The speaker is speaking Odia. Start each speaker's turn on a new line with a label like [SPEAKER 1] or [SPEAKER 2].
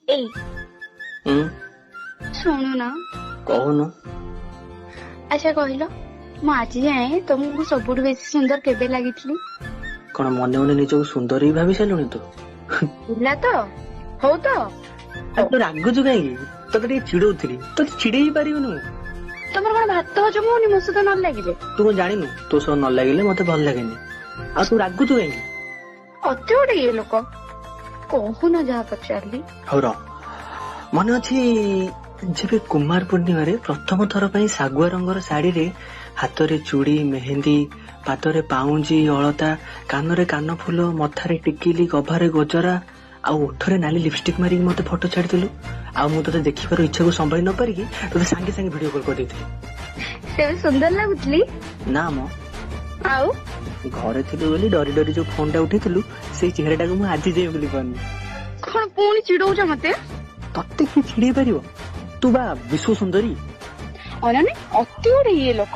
[SPEAKER 1] ଏଇ।
[SPEAKER 2] ହୁଁ।
[SPEAKER 1] ଶୁଣୁନ।
[SPEAKER 2] କହୁନୁ।
[SPEAKER 1] ଆଚ୍ଛା କହିଲ, ମୁଁ ଆଜି ଯାଏଁ ତମକୁ ସବୁଠୁ ବେଶୀ ସୁନ୍ଦର କେବେ ଲାଗିଥିଲି?
[SPEAKER 2] କଣ ମନେ ମନେ ନିଜକୁ ସୁନ୍ଦର ବି ଭାବି ସାରିଲୁଣି ତୁ?
[SPEAKER 1] ହେଲା ତ, ହଉ ତ।
[SPEAKER 2] ଆରେ ତୁ ରାଗୁଛୁ କାହିଁକି? ତତେ ଟିକେ ଚିଡଉଥିଲି, ତତେ ଚିଡେଇ ପାରିବୁନି ମୁଁ।
[SPEAKER 1] ତମର କଣ ଭାତ ହଜମ ହଉନି ମୋ ସହିତ ନ ଲାଗିଲେ?
[SPEAKER 2] ତୁ କଣ ଜାଣିନୁ, ତୋ ସହ ନ ଲାଗିଲେ ମତେ ଭଲ ଲାଗେନି। ଆଉ ତୁ ରାଗୁଛୁ କାହିଁକି?
[SPEAKER 1] ଅତି ଗୋଟେ ଇଏ ଲୋକ। କହୁନ ଯାହା ପଚାରିଲି।
[SPEAKER 2] ହଉ ର। ମନେ ଅଛି, ଯେବେ କୁମାର ପୂର୍ଣ୍ଣିମାରେ ପ୍ରଥମ ଥର ପାଇଁ ଶାଗୁଆ ରଙ୍ଗର ଶାଢୀରେ, ହାତରେ ଚୁଡ଼ି ମେହେନ୍ଦି, ପାଦରେ ପାଉଁଜି ଅଳତା, କାନରେ କାନ ଫୁଲ, ମଥାରେ ଟିକିଲି, ଗଭାରେ ଗଜରା ଆଉ ଓଠରେ ନାଲି ଲିପଷ୍ଟିକ ମାରିକି ମତେ ଫଟୋ ଛାଡିଥିଲୁ, ଆଉ ମୁଁ ତତେ ଦେଖିବାର ଇଚ୍ଛାକୁ ସମ୍ଭାଳି ନ ପାରିକି ତତେ ସାଙ୍ଗେ ସାଙ୍ଗେ ଭିଡିଓ କଲ୍ କରିଦେଇଥିଲି?
[SPEAKER 1] ସେବେ ସୁନ୍ଦର ଲାଗୁଥିଲି?
[SPEAKER 2] ନା ମ।
[SPEAKER 1] ଆଉ?
[SPEAKER 2] ଘରେ ଥିଲୁ ବୋଲି ଡରି ଡରି ଯୋଉ ଫୋନ ଟା ଉଠେଇଥିଲୁ, ସେଇ ଚେହେରାଟାକୁ ମୁଁ ଆଜି ଯାଏ ଭୁଲି ପାରୁନି।
[SPEAKER 1] କଣ ପୁଣି ଚିଡଉଛ ମତେ?
[SPEAKER 2] ତତେ କିଏ ଚିଡେଇ ପାରିବ? ତୁ ବା ବିଶ୍ୱ ସୁନ୍ଦରୀ।
[SPEAKER 1] ଅନାନି, ଅତି ଗୋଟେ ଇଏ ଲୋକ।